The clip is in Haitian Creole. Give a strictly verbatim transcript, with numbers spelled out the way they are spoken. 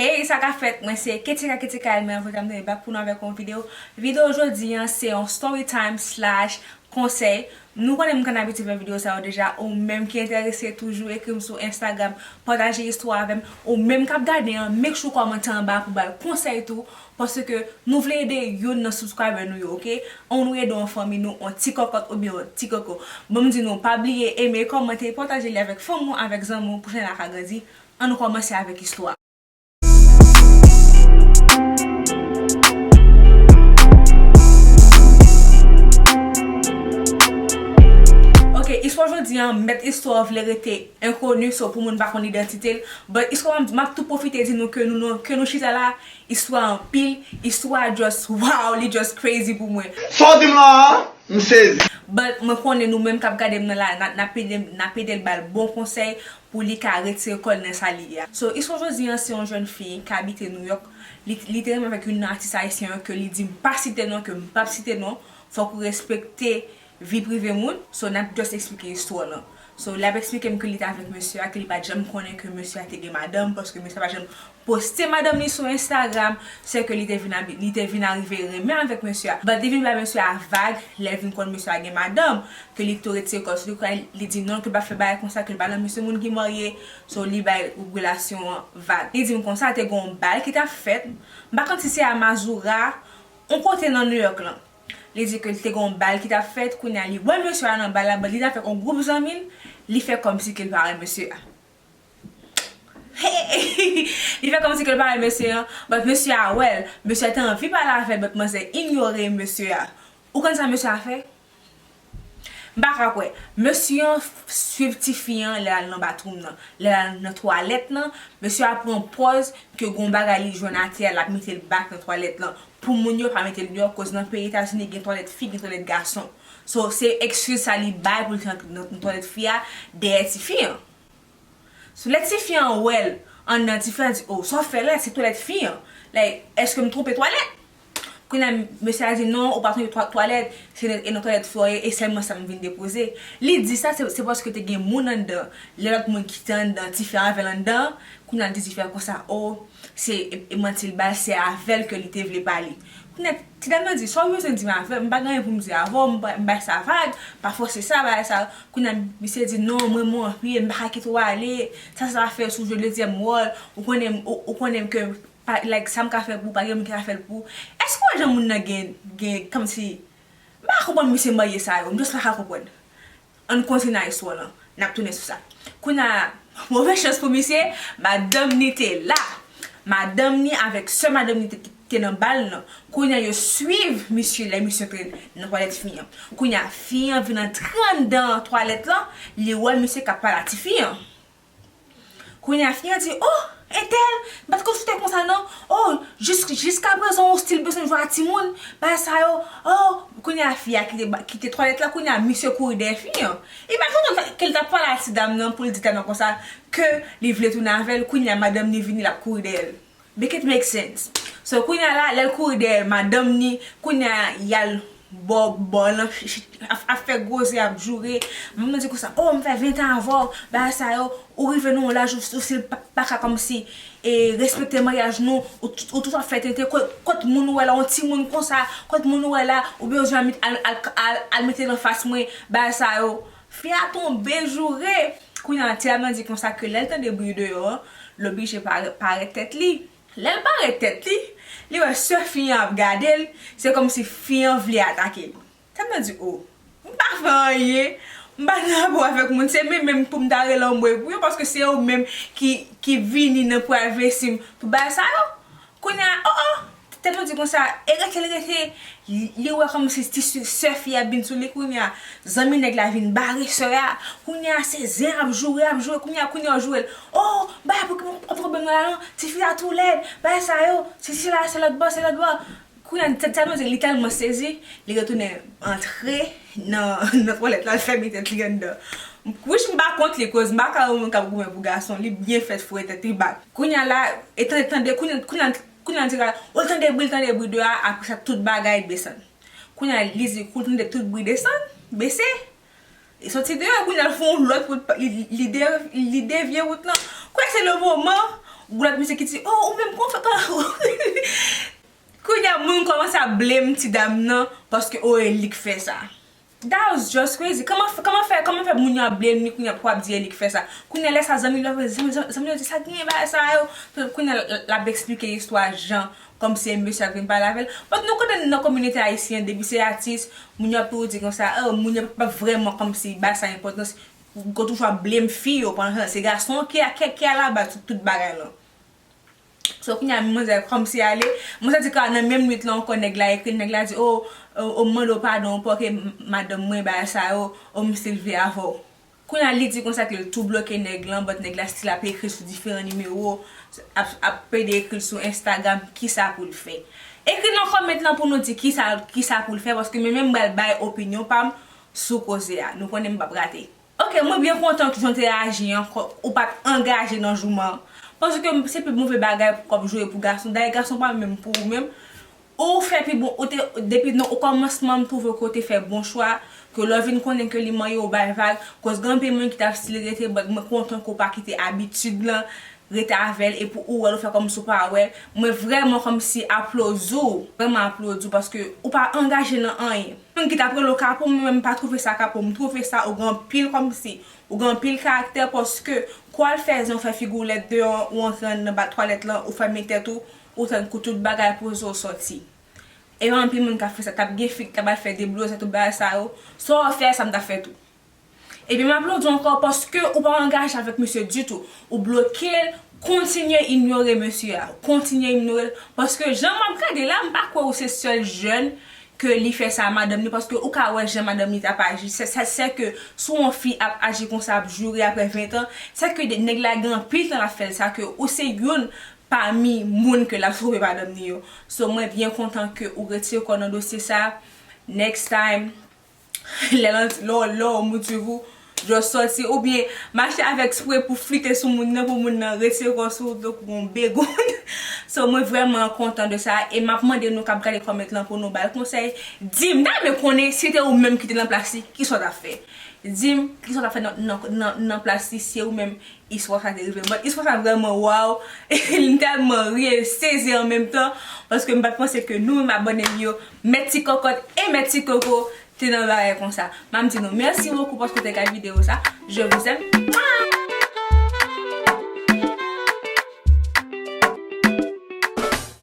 Hey, sa ka fèt? Mwen se Ketika, Ketika Elmer, anvoye m tande bak pou nou avèk yon videyo. Videyo jodi an se yon story time slash konsèy. Nou konnen m konn abitye fè videyo sa yo deja. Ou menm ki enterese, toujou ekri m sou Instagram, pataje istwa avè m. Ou menm k ap gade an, make sure w kòmante anba pou ba l konsèy tou, paske nou vle ede youn nan subscriber nou yo, oke? Ann nou ede yon fanmi nou, yon ti kòkòt oubyen yon ti kòkò. Ban m di nou, pa bliye eme, kòmante, pataje li avèk fanmi w, avèk zanmi w, pou chanèl la ka grandi. Ann nou kòmanse avèk istwa. Ok, istwa jodi an, mèt istwa vle rete enkoni, so pou moun pa konn idantite l. But istwa an, m ap tou pwofite di nou ke nou, nou, ke nou chita la, istwa anpil, istwa just wow, li just crazy pou mwen. Sa w di m la a? M sezi. But mwen konnen nou menm k ap gade m nan la, n a, n ap ede, n ap ede l ba l bon konsèy pou li ka retire kò l nan sa li ye a. So, istwa jodi an se yon jèn fi k abite Nouyòk. Li, li te renmen avèk youn nan atis ayisyen yo ke li di m pa site non, ke m p ap site non. Fòk ou respekte vi prive moun. So, n ap just eksplike istwa lan. So, l ap eksplike m ke li te avèk mesye a, ke li pa t janm konnen ke mesye a te gen madanm, paske mesye a pa t janm poste madanm li sou Instagram, se ke li te vin abi-, li te vin arive renmen avèk mesye a. But li vin bay mesye a vag, lè l vin konn mesye a gen madanm, ke li tou retire kò l sou li, li di non, ke l pa fè bagay konsa, ke l pa nan mesye moun ki marye, so li bay relasyon an vag. Li di m konsa, te gen yon bal ki t ap fèt, m pa konn si se a Mazura, yon kote nan Nouyòk lan. Li di ke te gen yon bal ki t ap fèt, kounye a li wè mesye a nan bal la, but li t avèk yon gwoup zanmi l, li fè kòmsi ke l pa wè mesye a. Li fè kòmsi ke l pa wè mesye an, but mesye a wè l. Mesye a te anvi pale avè l, but manzè inyore mesye a. Ou konn sa mesye a fè? M pa ka kwè. Mesye an swiv tifi an lè l al nan bathroom nan. Lè l al nan twalèt lan, mesye a pran pòz ke gon bagay li jwenn atè a, l ap mete l back nan twalèt lan. Pou moun yo pa mete l deyò, koz nan peyi Etazini gen twalèt fi, gen twalèt gason. So, se ekskiz sa li bay pou l te antre nan, nan twalèt fi a, dèyè tifi an. So, lè tifi an wè l anndan, tifi an di, "Oh, sa w fè la, se twalèt fi an. Like, èske m twonpe twalèt?" Kounye a, mesye a di, "Non, ou pa twonpe twa-, twalèt, se nan, e nan twalèt fi w ye, e sèlman sa m vin depoze." Li di sa, se, se paske te gen moun anndan. Lè lòt moun ki te anndan, tifi an avè l anndan, kounye a, li di tifi a konsa, "Oh, se, e, e manti l bay, se avè l ke li te vle pale." Kounye a, ti dam nan di, "Sa w bezwen di m avè m? M pa gen anyen pou m di avè w, m pa, m bay sa vag, pa fòse sa, bagay sa." Kounye a, misye di, "Non, m renmen w anpil, m pa ka kite w ale. Sa, sa va fè sou jwe dezyèm wòl. Ou konnen m, ou, ou konnen m ke, pa, like, sa m ka fè pou ou, pa gen moun ki ka fè l pou ou." Èske w wè jan moun nan gen, gen, kòmsi, m pa ka konprann misye marye sa yo, m just pa ka konprann. Ann kontinye istwa lan. N ap tounen sou sa. Kounye a, move chans pou misye, madanm ni te la. Madanm ni avèk sè madanm ni te, te nan bal lan. Kounye a, yo swiv misye lè misye antre nan twalèt fi an. Kounye a, fi an vin antre anndan twalèt lan, li wè misye k ap pale a tifi an. Kounye a, fi an di, "Oh, entèl, m pa t konn sou te konsa non. Oh, jis, jiskaprezan ou still bezwen jwe a timoun, bagay sa yo. Oh." Kounye a, fi a kite, kite twalèt la, kounye a, misye kouri dèyè fi an. Imajine w ke l t ap pale a ti dam nan pou l di tèlman konsa ke li vle tounen avè l, kounye a, madanm ni vini, l ap kouri dèyè l. Make it make sense. So, kounye a la, lè l kouri dèyè madanm ni, kounye a, y al bò, bò lan, ch-, ch-, ap, ap fè gwo zye, ap joure. Manman di konsa, "Oh, m fè ven tan avè w, bagay sa yo, ou rive nan yon laj ou, ou still pa, pa ka kòmsi, e, respekte maryaj nou, ou, ou toujou ap fè tenten, kot, kot moun ou wè la, yon timoun konsa, kot moun ou wè la, ou bezwen al, al, al, al, al mete l anfas mwen, bagay sa yo." Fi a tonbe joure. Kounye a, ti dam nan di konsa ke lè l tande bri deyò an, l oblije pare-, parèt tèt li. Lè l parèt tèt li, li wè sè fi an ap gade l, se kòmsi fi an vle atake l. Tèt mwen di, "Oh, m pa fè anyen, m pa gen rapò avèk moun, se menm menm pou m ta rele anmwey pou yo, paske se yo menm ki, ki vini nan privacy m pou bagay sa yo." Kounye a, oh, oh, tèt mwen di konsa, e rete l rete, li, li wè kòmsi ti sè, sè fi a vin sou li, kounye a, zanmi nèg la vin bare sè a, kounye a, se zen ap joure, ap joure, kounye a, kounye a, joure l, "Oh, bagay pou ki w ap pwoblèm nan la non, tifi a tou lèd, bagay sa yo, se, se la, se lòt bò, se lòt bò." Kounye a, tèt, tèt mwen di, li tèlman sezi, li retounen antre nan, nan twalèt la, l fèmen tèt li anndan. Wish m pa kont li, koz m pa ka yon moun k ap goumen pou gason, li byen fèt foure tèt li bak. Kounye a la, e tande, tande, kounye, kounye a, kounye a, l di, o, l tande bri, l tande bri deyò a, apre sa, tout bagay desann. Kounye a, li di, kou l tande tout bri desann, bese. Li soti deyò, kounye a l fè yon lòt wout, li, li, li de-, li devye wout lan. Kounye a se le moman Yon lòt mesye ki di, oh, ou menm, kòman fè, kòman? Kounye a, moun kòmanse ap blame ti dam nan, paske, oh, e li k fè sa. That was just crazy. Kòman, kòman fè, kòman fè moun yo ap blame li, kounye a pou ap di e li k fè sa? Kounye a, lè sa, zanmi l yo, zanmi, zanmi, zanmi yo di, sa genyen bagay sa yo. Kounye a, l, l ap eksplike istwa jan, kòmsi e mesye a k vin pale avè l. But nou konnen nan kominote ayisyen, depi se atis, moun yo ap toujou di konsa, oh, moun yo pa vrèman kòmsi ba sa enpòtans. Yo toujou ap blame fi yo, pandan se gason ki a, ki, ki alabaz tout, tout bagay lan. So, kounye a, manzè kòmsi ale, mwen santi ke nan menm nwit la ankò, nèg la ekri, nèg la di, oh, oh, oh, m mande w padon, paske madanm mwen, bagay sa yo, oh, m still vle avè w. Kounye a, li di konsa ke l tou bloke nèg lan, but nèg la still ap ekri sou diferan nimewo, ap, ap pede ekri l sou Instagram, kisa pou l fè. Ekri nan comment lan pou nou di kisa, kisa pou l fè, paske mwen menm m pral bay opinyon pa m sou koze a. Nou konnen m p ap rate. Ok, mwen byen kontan ke jan w te aji an, kò, ou pa t angaje nan jouman an. Paske se pi move bagay pou kòb jwe pou gason. Dayè, gason pa menm pou ou menm. Ou fè pi bon, ou te, depi nan okòmansman, m twouve ke w te fè bon chwa, ke lè w vin konnen ke li manyen w, ou bay vag, koz gen anpil moun ki t ap still rete, but mwen kontan ke w pa kite abitid lan rete avè l, epi ou wè l, ou fè kòmsi w pa wè l. Mwen vrèman kòmsi aplodi w, vrèman aplodi w, paske ou pa angaje nan anyen. Moun ki t ap rele w kapon, mwen menm m pa twouve sa kapon, m twouve sa ou gen anpil kòmsi, ou gen anpil karaktè, paske kwa l fè zen, w fè figi w lèd deyò, ou antre anndan ba twalèt lan, ou fèmen tèt ou, ou tann kou tout bagay poze w sòti. E anpil moun k ap fè sa, t ap gen fi k t ap al fè debloze tout bagay sa yo, sa w fè a, sa m t ap fè tou. Epi m aplodi w ankò paske ou pa angaje avèk misye ditou. Ou bloke l, kontinye inyore mesye a. Kontinye inyore l. Paske jan m ap gade la, m pa kwè ou se sèl jèn ke li fè sa a madanm li, paske ou ka wè jan madanm li t ap aji. Se, se, se ke si yon fi ap aji konsa, ap joure apre ven tan, se ke de, nèg la gen anpil tan l ap fè l sa, ke ou se youn pami moun ke l ap twonpe madanm li yo. So, mwen byen kontan ke ou retire kò w nan dosye sa. Next time, lè l an, lè w, lè w motive ou, just sòti, oubyen mache avèk spray pou flite sou moun nan, pou moun nan retire kò sou ou, tankou yon begoun. So, mwen vrèman kontan de sa, e m ap mande nou k ap gade comment lan pou nou ba l konsèy. Di m, m ta renmen konnen si te ou menm ki te nan plas li, kisa w t ap fè? Di m, kisa w t ap fè nan, nan, nan, nan plas li, si se ou menm, istwa sa te rive. But istwa sa vrèman wow. M tèlman ri e sezi an menm tan, paske m pa t panse ke nou menm abòne m yo, mèt ti kòkòt e mèt ti koko, te nan bagay konsa. M ap di nou mèsi bokou paske w te gade videyo sa. Je vous aime.